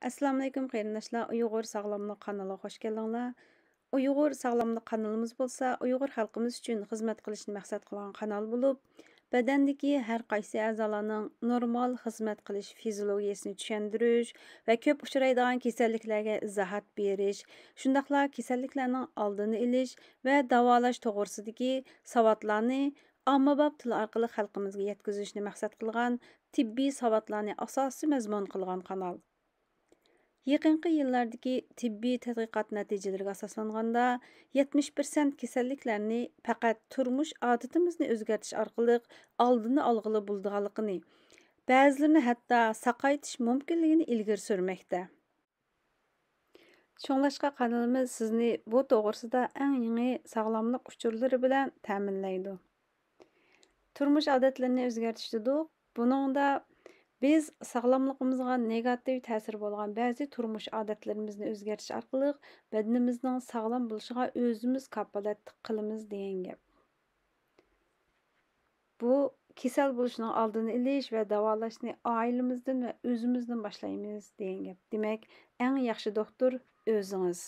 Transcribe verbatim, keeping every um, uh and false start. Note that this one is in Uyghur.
ئەسسالامۇئەلەيكۇم قېرىنداشلار، ئۇيغۇر ساغلاملىق قانىلىغا خوش كەلدىڭلار. ئۇيغۇر ساغلاملىق قانىلىمىز بولسا ئۇيغۇر خەلقىمىز ئۈچۈن خىزمەت قىلىشنى مەقسەت قىلغان قانال بولۇپ، بەدەندىكى ھەر قايسى ئەزالارنىڭ نورمال خىزمەت قىلىش فىزىولوگىيەسىنى چۈشەندۈرۈش ۋە كۆپ ئۇچرايدىغان كېسەللىكلەرگە ئىزاھات بېرىش، شۇنداقلا كېسەللىكلەرنىڭ ئالدىنى ئېلىش ۋە داۋالاش توغرىسىدىكى ساۋاتلارنى ئاممىباب تىل ئارقىلىق خەلقىمىزگە يەتكۈزۈشنى مەقسەت قىلغان تېببىي ساۋاتلارنى ئاساسىي مەزمۇن قىلغان قانال. يېقىنقى يىللاردىكى تېببىي تەتقىقات نەتىجىلىرىگە ئاساسلانغاندا، يەتمىش پىرسەنت كېسەللىكلەرنى پەقەت تۇرمۇش ئادىتىمىزنى ئۆزگەرتىش ئارقىلىق ئالدىنى ئالغىلى بولىدىغانلىقىنى، بەزىلىرىنى ھەتتا ساقايتىش مۇمكىنلىكىنى ئىلگىرى سۈرمەكتە. شۇڭلاشقا قانىلىمىز سىزنى بۇ توغرىسىدا ئەڭ يېڭى ساغلاملىق ئۇچۇرلىرى بىلەن تەمىنلەيدۇ. تۇرمۇش ئادەتلىرىنى ئۆزگەرتىش دېدۇق. بۇنىڭدا بىز ساغلاملىقىمىزغا نېگاتىپ تەسىرى بولغان بەزى تۇرمۇش ئادەتلىرىمىزنى ئۆزگەرتىش ئارقىلىق بەدىنىمىزنىڭ ساغلام بولۇشىغا ئۆزىمىز كاپالەتلىك قىلىمىز دېگەن گەپ. بۇ كېسەل بولۇشنىڭ ئالدىنى ئېلىش ۋە داۋالاشنى ئائىلىمىزدىن ۋە ئۆزىمىزدىن باشلايمىز دېگەن گەپ. دېمەك، ئەڭ ياخشى دوختۇر ئۆزىڭىز.